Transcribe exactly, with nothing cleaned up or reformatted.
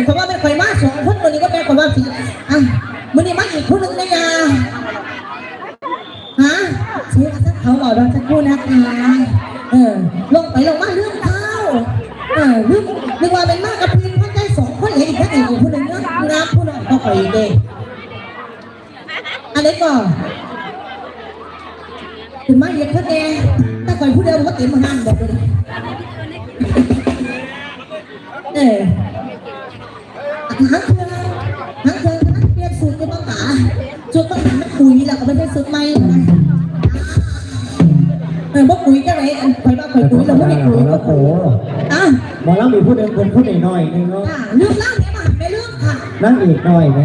เพราะว่าเป็นข่อยมาสองคนวันนี้ก็แม่นข่อยว่าสิอ่ะมื้อนี้มาอีกผู้หนึ่งนะยา ฮะ ซื้อมาสักเขาบอกเราสักครู่นะคะ เออ ลงไปลงมาเรื่องข้าว เออ นึกนึกว่าเป็นมากกับพีนพันได้สองคนเหลืออีกแค่หนึ่งผู้หนึ่งนะงามผู้หน่อยก็ข่อยเด้ อันนี้ก็ถึงมาเรียนเพื่อนแกถ้าข่อยผู้เดียวมันก็เต็มห้างบอกเลย เออทั้งเธอทั้งเธอทั้งเปลี่ยนสูตรก็ต้องหาสูตรต้องหามันปุ๋ยแล้วก็ไม่ใช่สูตรใหม่นะเออบ่ปุ๋ยจังไหนอันข่อยว่าข่อยปุ๋ยแล้วบ่ได้ปุ๋ยก็ปุ๋ยอ่ะ หมอลำมีผู้หนึ่งคนผู้หน่อยหน่อยหนึงเนาะ อ่ะลืมเล่าเนี่ยมาหันไปเรื่องค่ะ นั่งอีกหน่อยไหม